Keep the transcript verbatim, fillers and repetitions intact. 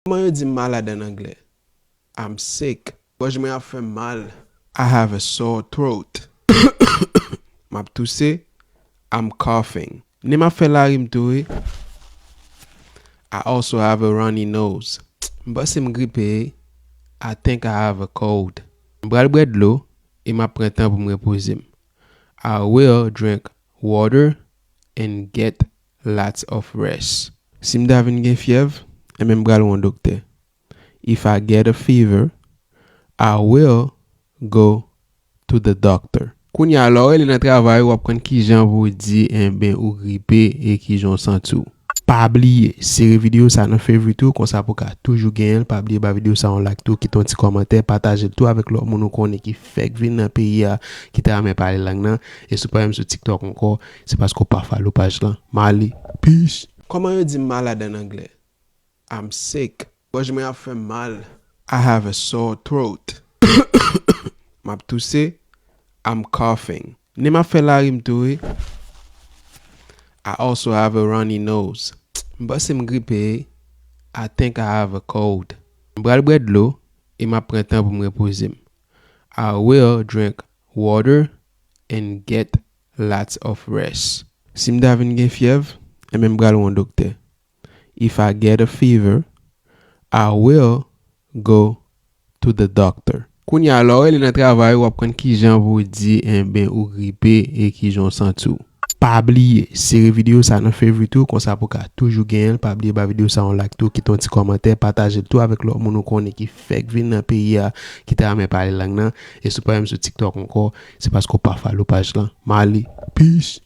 Kòman yo di malad an anglè? I'm sick. Gòj mwen ap fè m mal. I have a sore throat. M ap touse. I'm coughing. Nen m ap fè lari m tou wi. I also have a runny nose. M panse m gripe. I think I have a cold. M pral bwè dlo e m ap pran tan pou m repoze m. I will drink water and get lots of rest. Si m ta vin gen fyèv, enben m pral wè yon doktè. If I get a fever, I will go to the doctor. Kounye a, lè w rele nan travay, w ap konn kijan pou w di, enben, ou gripe e kijan w santi w. Pa bliye, sere videyo sa nan favorite ou, konsa pou w ka toujou genyen l. Pa bliye ba videyo sa yon like tou, kite yon ti kòmantè, pataje l tou avèk lòt moun ou konnen ki fèk vin nan peyi a, ki ta renmen pale lang nan. E si w pa menm sou TikTok ankò, se paske w pa follow paj lan. M ale. Peace. Kòman yo di malad an anglè? I'm sick. Gòj mwen ap fè m mal. I have a sore throat. M ap touse. I'm coughing. Nen m ap fè lari m tou wi. I also have a runny nose. M panse m gripe. I think I have a cold. M pral bwè dlo e m ap pran tan pou m repoze m. I will drink water and get lots of rest. Si m ta vin gen fyèv, enben m pral wè yon doktè. If I get a fever, I will go to the doctor. Kounye a, lè w rele nan travay, w ap konn kijan pou w di, enben, ou gripe e kijan w santi w. Pa bliye, sere videyo sa nan favorite ou, konsa pou w ka toujou genyen l. Pa bliye ba videyo sa yon like tou, kite yon ti kòmantè, pataje l tou avèk lòt moun ou konnen ki fèk vin nan peyi a, ki ta renmen pale lang nan. E si w pa menm sou TikTok ankò, se paske w pa follow paj lan. M ale. Peace.